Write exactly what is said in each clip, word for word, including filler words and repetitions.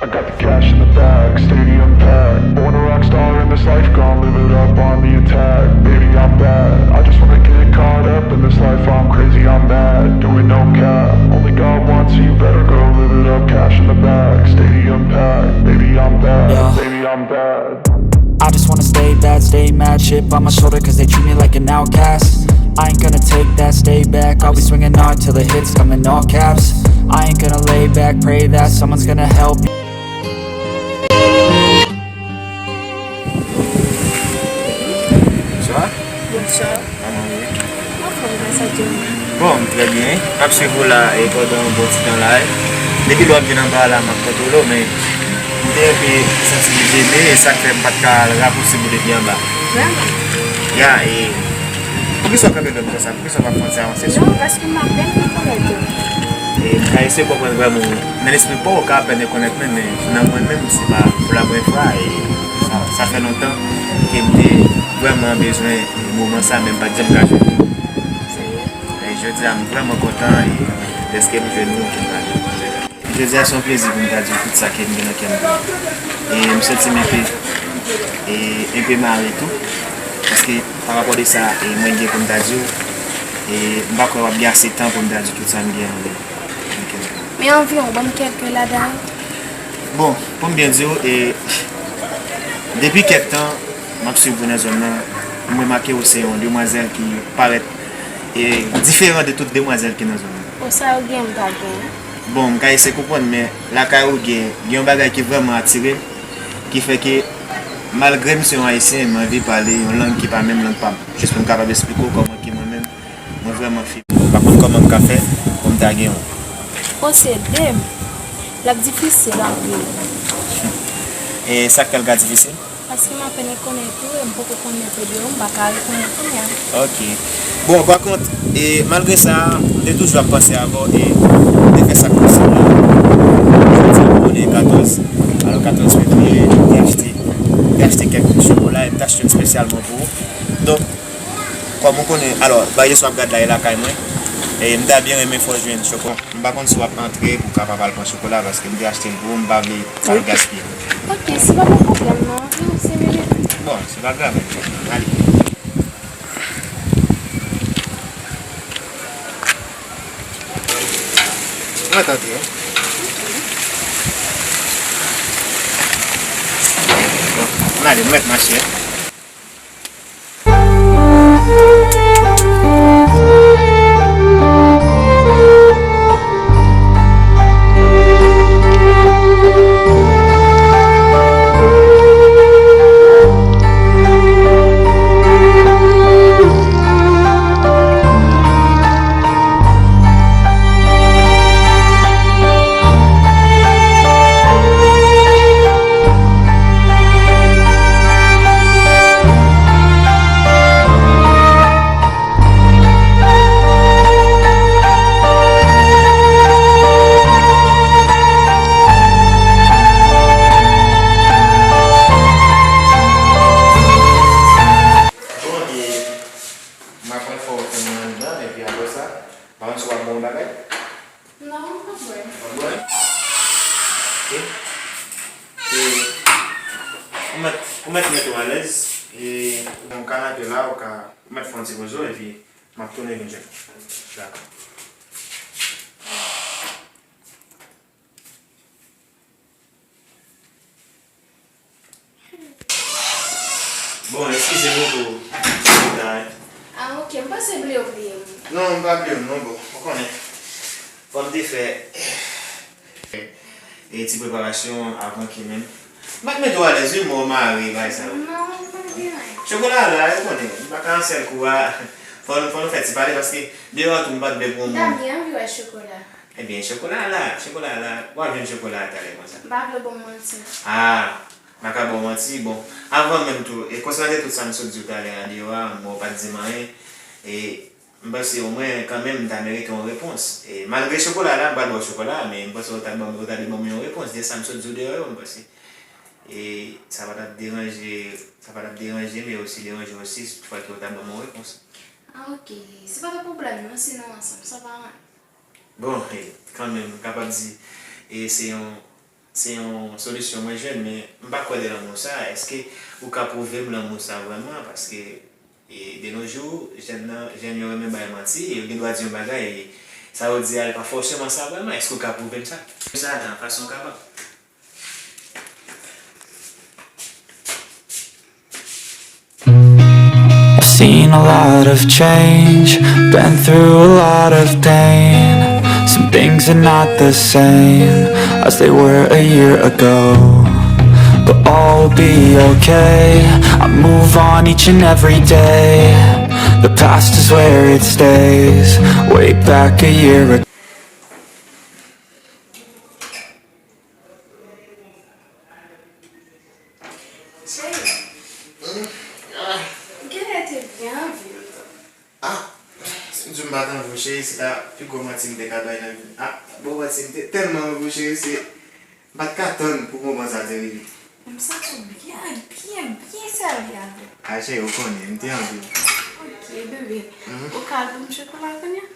I got the cash in the bag, stadium packed. Born a rock star in this life, gon' live it up on the attack. Baby, I'm bad. I just wanna get caught up in this life. I'm crazy, I'm mad. Doing no cap. Only God wants you, better go live it up. Cash in the bag, stadium packed. Baby, I'm bad. Yeah. Baby, I'm bad. I just wanna stay bad, stay mad. Chip on my shoulder, cause they treat me like an outcast. I ain't gonna take that, stay back. I'll be swinging hard till the hits come in all caps. I ain't gonna lay back, pray that someone's gonna help. Bonswa. Bonswa. Kòman w ye? Anfòm, gras a Dye. Bon, m trè byen. M ap swiv ou la, e, pandan yon bon ti tan la, e. Depi lè w ap vin anba la, m ap kontwole w, men m te enpe santi m jene, e sa k fè m pa t ka al rapwoche m depi anba. Vrèman? Ya, e, poukisa w kanpe dwèt konsa? Poukisa w pa fè yon ti avanse sou mwen? Non, paske m apèn rekonèt ou. E m ka eseye konprann vrèman, nan lespri pa w, ou ka apèn rekonèt mwen, men nan mwen menm, se pa pou la premye fwa, e sa, sa fè lontan ke m te vrèman bezwen moman sa, men m pa t janm ka jwenn li. E jodi a, m vrèman kontan, e dèske m jwenn ou, ke m ka jwenn ou. Jodi a se yon plezi pou m ta di w tout sa ke m gen nan kè m pou ou. E m santi m enpe, e enpe mare tou, paske pa rapò de sa, e mwen gen pou m ta di w, e m pa kwè w ap gen ase tan pou m ta di w tout sa m gen anvè w. Men anviwon, ban m kèlke ladan yo. Bon, pou m byen di w, e depi kèk tan, m ap swiv ou nan zòn nan, m remake w se yon demwazèl ki parèt, e diferan de tout demwazèl ki nan zòn nan. O, sa yo gen m pa gen. Bon, m ka eseye konprann, men lakay ou gen, gen yon bagay ki vrèman atire m, ki fè ke, malgre m se yon Ayisyen, m anvi pale yon lang ki pa menm lang pa m. Jis pou m kapab esplike w kòman ke mwen menm, mwen vrèman fini. M pa konn kòman m ka fè pou m ta gen yon. O, se de m. L ap difisil anpil. E sa k fè l ka difisil? Paske m apèn rekonèt ou e m poko konn nenpòt de ou, m pa ka rekonèt kounye a. Ok. Bon, pa kont, e, malgre sa, m te toujou ap panse avè w e m te fè sa k posib la. Jodi a, m konnen katòz, alò katòz fevriye, m te achte, m te achte kèk chokola e m te achte yo espesyalman pou ou. Donk, kòm ou konnen, alò, ba yè swa w ap gad la e lakay mwen, e m ta byen renmen fè w jwenn chokola. M pa konn si w ap antre pou w kapab al pran chokola, paske m te achte l pou ou, m pa vle sa al gaspiye. Ok, se pa yon pwoblèm non, antre w se bebe. Bon, se pa grav, ale. Mwen tante, wi. Bon, m ale, m mèt mache. Bon, e m ap fè w fè mwen anndan, epi apre sa, pa konn si w ap bwè yon bagay? Non, m p ap bwè. W ap bwè? Ok. E, ou mèt, ou mèt mete w alèz. E, ou gen yon kanape la, ou ka, ou mèt fè yon ti poze w, epi m ap tounen vin jwenn ou. Dakò. Bon, eskize m wi pou ti reta a. Ah, ok. M panse bliye w bliye m. Non, m pa bliye w non, bon, ou konnen. Fò m te fè, e, ti preparasyon avan ke menm. M pa t mete w alèz wi, men w mare bagay sa yo. Non, m pa gen anyen. Chokola a la, ou konnen, m pa ka yon sèl kou a. Fò n, fò n fè ti pale, paske deyò a tou m pa t vle pran moun. M ta byen anvi wè chokola. Ebyen, chokola a la, chokola a la, w ap jwenn chokola a talè konsa. M pa vle w ban m manti. Ah, m pa ka ba w manti. Bon, avan menm tou, e konsènan de tout sa m sot di w talè a deyò a, bon, w pa t di m anyen. E m panse omwen, kanmenm, m ta merite yon repons. E malgre chokola a la, m pral ba w chokola a, men m panse w ta ban m, w ta dwe ban m yon repons de sa m sot di w deyò yo, m panse. E sa pa t ap deranje, sa pa t ap deranje m e osi deranje w si toutfwa ke w ta ban m yon repons. Ah, ok. Se pa de pwoblèm, non, si nou ansanm, sa pa anyen. Bon, e, kanmenm, m kapab di, e se yon, Se yon solisyon mwen jwenn, men m pa kwè de lanmou sa. Èske ou ka pwouve m lanmou sa vrèman? Paske, e, de nos jours, jèn nan, jèn yo renmen bay manti, e yo gen dwa di yon bagay, e sa yo di a, li pa fòseman sa vrèman. Èske ou ka pwouve m sa? Sa nan fason w kapab. I've seen a lot of change, been through a lot of pain. Some things are not the same as they were a year ago. But all will be okay, I move on each and every day. The past is where it stays, way back a year ago. Cheri, genlè te byen anvi w tou. Ah, si m di w m pa t anvi w, cheri, se ta pi gwo manti m te ka bay nan vi m. Ah, bon manti, m te tèlman anvi w, cheri, se m pa t ka tann pou moman sa te rive. M santi w byen, byen, byen sèvi avè m. Ah, cheri, ou konnen, m te anvi w. Ok, bebe. Ou ka al ban m chokola kounye a?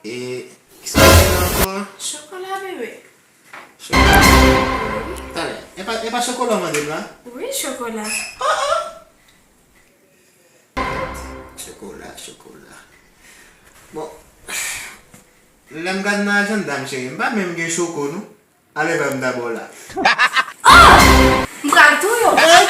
E, kisa w mande la ankò a? Chokola, bebe. Chokola? Talè, e pa, e pa chokola w mande m la? Wi, chokola. Chokola, chokola. Bon, lè m gad nan ajannda m, cheri, m pa menm gen choko, non. Ale ba m dabò la. M pral touye w.